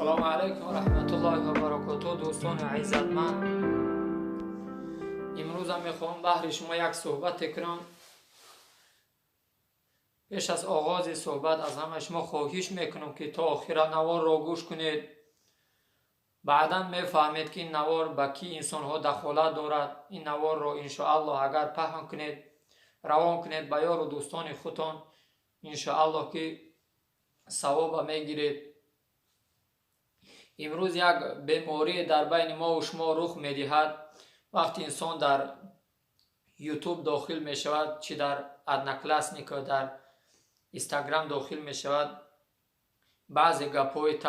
Салому алайкум ва раҳматуллоҳи ва баракотуҳ, дӯстони иззатманд. Имрӯзам мехоҳам баҳри шумо як суҳбате кунам. Пеш аз оғози суҳбат аз ҳамаи шумо хоҳиш мекунам, ки то охира наворро гӯш кунед. Баъдан мефаҳмед, ки ин навор ба кӣ инсонҳо дахолат дорад. Ин наворро, иншоаллоҳ, агар паҳн кунед, равон кунед ба ёру дӯстони худтон, иншоаллоҳ, ки савоба мегиред. Имрӯз як беморие дар байни мову шумо рух медиҳад. Вақте инсон дар Ютуб дохил мешавад, чӣ дар Одноклассника, дар Инстаграм дохил мешавад, баъзе гапҳои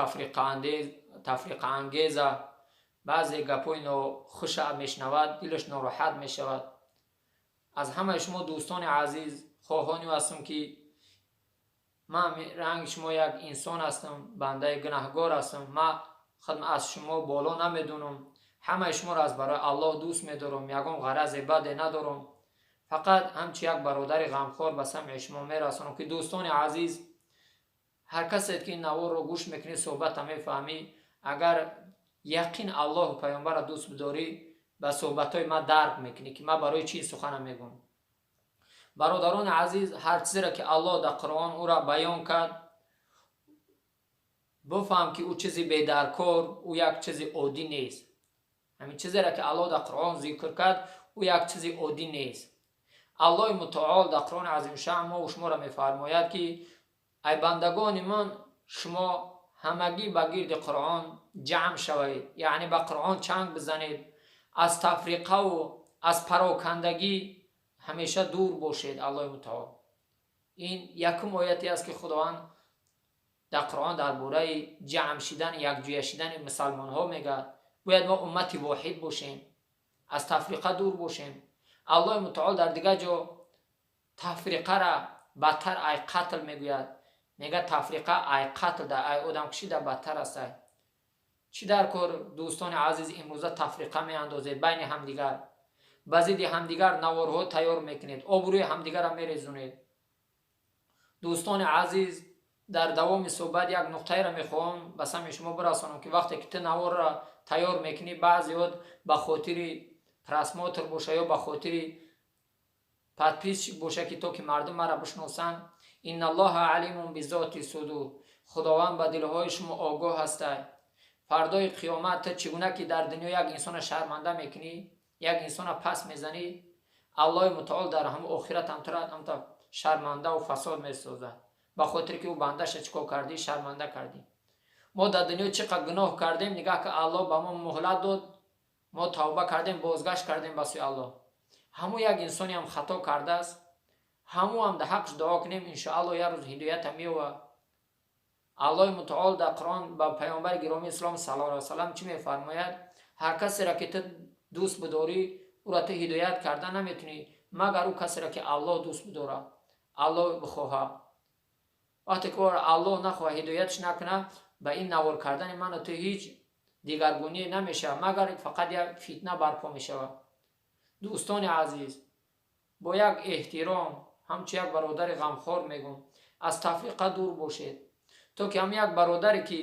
тафриқаангеза, баъзе гапҳои нохуша мешунавад, дилаш нороҳат мешавад. Аз ҳамаи шумо, дӯстони азиз, хоҳонӣ ҳастам, ки ман ранги шумо як инсон ҳастам, бандаи гунаҳгор ҳастам. Ман худм аз шумо боло намедонам. Ҳамаи шуморо аз барои Аллоҳ дӯст медорам, ягон ғаразе баде надорам. Фақат ҳамчун як бародари ғамхор ба самъи шумо мерасонам, ки, дӯстони азиз, ҳар касе ки ин наворро гӯш мекунӣ, суҳбата мефаҳмӣ. Агар яқин Аллоҳу паёмбарро дӯст бидорӣ, ба суҳбатҳои ман дарк мекунӣ, ки ман барои чӣ сухана мегӯям. Бародарони азиз, ҳар чизеро ки Аллоҳ дар Қуръон ӯра баён кард, бифаҳм, ки ӯ чизи бедаркор, ӯ як чизи оддӣ нест. Ҳамин чизеро ки Аллоҳ дар Қуръон зикр кард, ӯ як чизи оддӣ нест. Аллоҳи мутаол дар Қуръони азимшаън мову шуморо мефармояд, ки ай бандагони ман, шумо ҳамагӣ ба гирди Қуръон ҷамъ шавед, яъне ба Қуръон чанг бизанед, аз тафриқаву аз парокандагӣ ҳамеша дур бошед. Аллоҳи мутаол, ин якум ояте аст, ки Худованд дар Қуръон дар бораи ҷамъ шидан, якҷоя шидани мусалмонҳо мегӯяд. Бояд мо уммати воҳид бошем, аз тафриқа дур бошем. Аллоҳи мутаол дар дигар ҷо тафриқара бадтар ай қатл мегӯяд. Мегӯяд, тафриқа ай қатл да, ай одамкушӣ да бадтар аст. Чӣ дар кор, дӯстони азиз, имрӯза тафриқа меандозед байни ҳамдигар, ба зидди ҳамдигар наворҳо тайёр мекунед, обрӯи ҳамдигарро мерезонед? Дӯстони азиз, дар давоми суҳбат як нуқтаеро мехоҳам ба самъи шумо бирасонам, ки вақте ки ту наворро тайёр мекунӣ, баъзеҳо ба хотири просмотр боша ё ба хотири подписчик боша, ки то ки мардум маро бишносанд. Инналлоҳа алимун бизоти судур. Худованд ба дилҳои шумо огоҳ ҳастай. Фардои қиёмат ту чӣ гуна ки дар дунё як инсона шарманда мекунӣ, як инсона пас мезанӣ, Аллоҳи мутаол дар ҳамн охират ҳам тура ҳамта шармандаву фасод месозад, ба хотире ки ӯ бандаша чӣ кор кардӣ? Шарманда кардӣ. Мо дар дунё чӣ қадр гуноҳ кардем, нигаҳ ки Аллоҳ ба мо муҳлат дод, мо тавба кардем, бозгашт кардем ба сӯи Аллоҳ. Ҳамун як инсоне ҳам хато кардааст, ҳамун ҳам дар ҳаққш дуо кунем, иншоаллоҳ, як рӯз ҳидоята меёвад. Аллоҳи мутаол дар Қуръон ба паёмбари гиромии ислом саллаллоҳу алайҳи васалам чӣ мефармояд? Ҳар касеро ки ту дӯст бидорӣ, ӯро ту ҳидоят карда наметунӣ, магар ӯ касеро ки Аллоҳ дӯст бидорад, Аллоҳ бихоҳад. Вақте ки ӯро Аллоҳ нахоҳад, ҳидоятш накунад, ба ин навор кардани ману ту ҳеҷ дигаргуние намешавад, магар фақат як фитна барпо мешавад. Дӯстони азиз, бо як эҳтиром, ҳамчун як бародари ғамхор мегӯм, аз тафриқа дур бошед, то ки ҳам як бародаре ки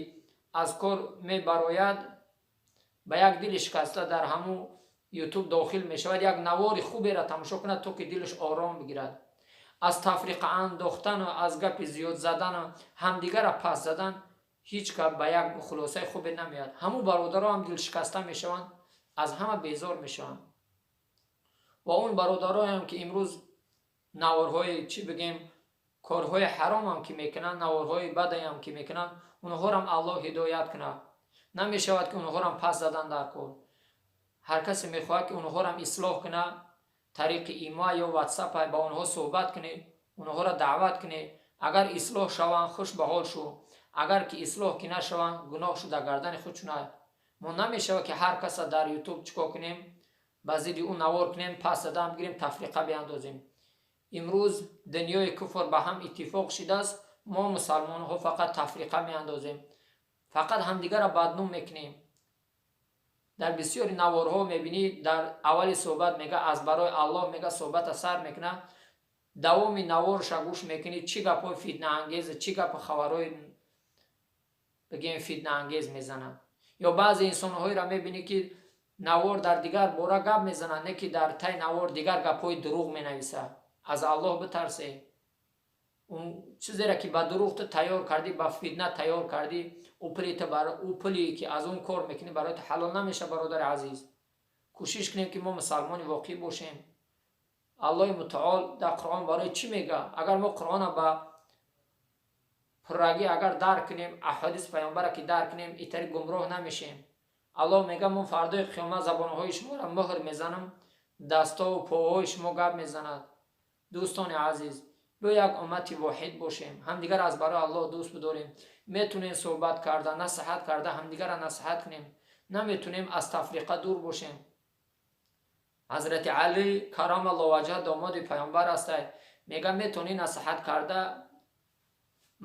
аз кор мебарояд, ба як дили шикаста дар ҳамун Ютуб дохил мешавад, як навори хуберо тамошо кунад, то ки дилаш ором бигирад. Аз тафриқа андохтану аз гапи зиёд задану ҳамдигарро пас задан ҳеҷ кас ба як хулосаи хубе намеяд. Ҳамун бародаро ҳам дилшикаста мешаванд, аз ҳама безор мешаванд. Ва он бародароям ки имрӯз наворҳои, чӣ бигем, корҳои ҳаромам ки мекунанд, наворҳои бадаям ки мекунанд, онҳорам Аллоҳ ҳидоят кунад. Намешавад, ки онҳорам пас задан дар кор. Ҳар касе мехоҳад, ки онҳорам ислоҳ кунад, тариқи Имо ё Ватсап ба онҳо суҳбат кунед, онҳоро даъват кунед. Агар ислоҳ шаванд, хуш ба ҳол шу. Агар ки ислоҳ ки нашаванд, гуноҳ шу дар гардани худ чунад. Мо намешавад, ки ҳар каса дар Ютуб чӣ кор кунем, ба зидди ӯ навор кунем, пас задан бигирем, тафриқа биандозем. Имрӯз дунёи куфр ба ҳам иттифоқ шидааст. Мо мусалмонҳо фақат тафриқа меандозем, фақат ҳамдигарро бадном мекунем. Дар бисёри наворҳо мебинӣ, дар аввали суҳбат мега, аз барои Аллоҳ мега, суҳбата сар мекунад, давоми наворша гӯш мекунӣ, чӣ гапҳои фитнаангезе, чӣ гапу хабарҳои Бигем, фитнаангез мезанад. Ё баъзе инсонҳоеро мебинӣ, ки навор дар дигар бора гап мезанад, не ки дар таи навор дигар гапҳои дурӯғ менависад. Аз Аллоҳ битарсе. Он чизере ки ба дурӯғ ту тайёр кардӣ, ба фитна тайёр кардӣ, ӯ пуле ки аз он кор мекунӣ, барои ту ҳалол намешавад. Бародари азиз, кӯшиш кунем, ки мо мусалмони воқеӣ бошем. Аллоҳи мутаол дар Қуръон барои чӣ мега? Агар мо Қуръона ба пуррагӣ агар дарк кунем, аҳодис паёмбара ки дарк кунем, итари гумроҳ намешем. Аллоҳ мега: «Мо фардои қиёмат забонҳои шуморо муҳр мезанам, дастову поҳои шумо гап мезанад». Дӯстони азиз, биё як уммати воҳид бошем, ҳамдигар аз барои Аллоҳ дӯст бидорем. Метунем суҳбат карда, насиҳат карда, ҳамдигарро насиҳат кунем, наметунем, аз тафриқа дур бошем. Ҳазрати Алӣ карамаллоҳу ваҷҳа, домоди паёмбар ҳастай, мега: «Метавонӣ насиҳат карда,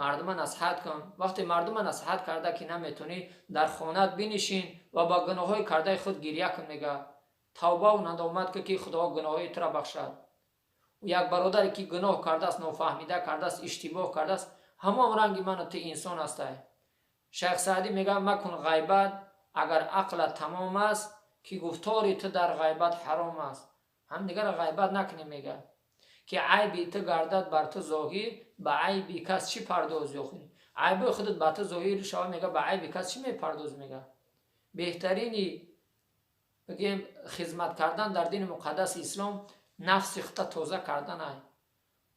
мардума насиҳат кун. Вақте мардума насиҳат карда ки наметавонӣ, дар хонаат бинишин ва ба гуноҳҳои кардаи худ гирья кун», мега, «тавбаву надомат кун, ки Худо гуноҳҳои тура бахшад». Як бародаре ки гуноҳ кардааст, нофаҳмида кардааст, иштибоҳ кардааст, ҳамон ранги ману ту инсон ҳастай. Шайх Саъдӣ мега: «Макун ғайбат, агар ақлат тамом аст, ки гуфтори ту дар ғайбат ҳаром аст». Ҳамдигарро ғайбат накунем. Мега ки айби ту гардад бар ту зоҳир, ба айби кас чӣ пардози охир? Айбои худат ба ту зоҳир шава, мега, ба айби кас чӣ мепардози? Мега, беҳтарини, бигем, хизмат кардан дар дини муқаддаси ислом нафси худта тоза кардан ай.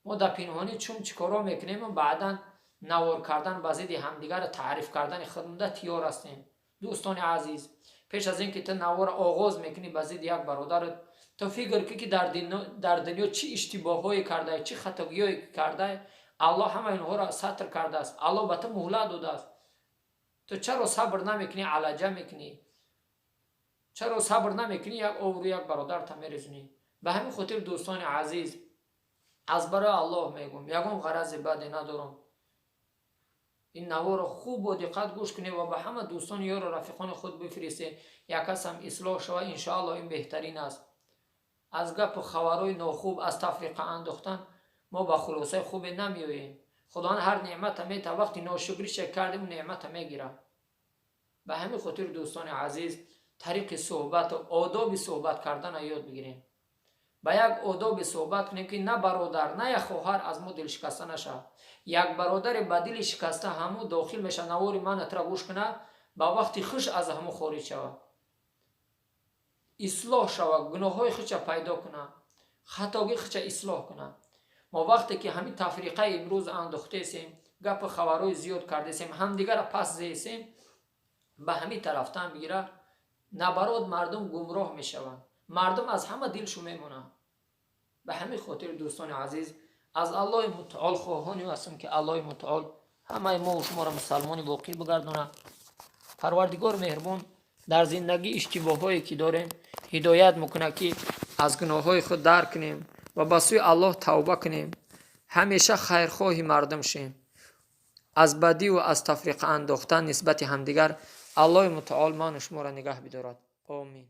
Мо дар пинҳонӣ чун чӣ корҳо мекунем, баъдан навор кардан, ба зидди ҳамдигарро таъриф кардани худмуда тиёр ҳастем. Дӯстони азиз, пеш аз ин ки ту наворро оғоз мекунӣ ба зидди як бародарат, ту фикр кун, ки дар дунё чӣ иштибоҳҳое кардае, чӣ хатогиҳое кардае. Аллоҳ ҳама инҳоро сатр кардааст, Аллоҳ ба ту муҳлат додааст. Ту чаро сабр намекунӣ, алаҷа мекунӣ? Чаро сабр намекунӣ, як обрӯ як бародарта мерезонӣ? Ба ҳамин хотир, дӯстони азиз, аз барои Аллоҳ мегӯм, ягон ғарази баде надорам. Ин наворо хуб бо диққат гӯш кунед ва ба ҳама дӯстони ёру рафиқони худ бифиристед. Як касам ислоҳ шава, иншоаллоҳ, ин беҳтарин аст. Аз гапу хабарҳои нохуб, аз тафриқа андохтан мо ба хулосаи хубе намеоем. Худованд ҳар неъмата мета, вақти ношукриша кардем, неъмата мегирад. Ба ҳамин хотир, дӯстони азиз, тариқи суҳбату одоби суҳбат кардана ёд бигирем. Ба як одоби суҳбат кунем, ки на бародар, на як хоҳар аз мо дилшикаста нашавад. Як бародаре ба дили шикаста ҳамун дохил мешавад, навори мана тура гӯш кунад, ба вақти хуш аз ҳамун хориҷ шавад, ислоҳ шавад, гуноҳҳои худша пайдо кунад, хатогии худша ислоҳ кунад. Мо вақте ки ҳамин тафриқаи имрӯз андохтесем, гапу хабарҳои зиёд кардесем, ҳамдигарро пас зесем, ба ҳамин тарафтан бигира, набарод мардум гумроҳ мешаванд, мардум аз ҳама дилшу мемонанд. Ба ҳамин хотир, дӯстони азиз, аз Аллоҳи мутаол хоҳоне ҳастам, ки Аллоҳи мутаол ҳамаи мо шуморо мусалмони воқеӣ бигардонад. Парвардигор меҳрубон дар зиндагӣ иштибоҳҳое ки дорем, ҳидоят мекунад, ки аз гуноҳҳои худ дарк кунем ва ба сӯи Аллоҳ тавба кунем, ҳамеша хайрхоҳи мардум шем. Аз бадиву аз тафриқа андохтан нисбати ҳамдигар Аллоҳи мутаол ману шуморо нигаҳ бидорад. Омин.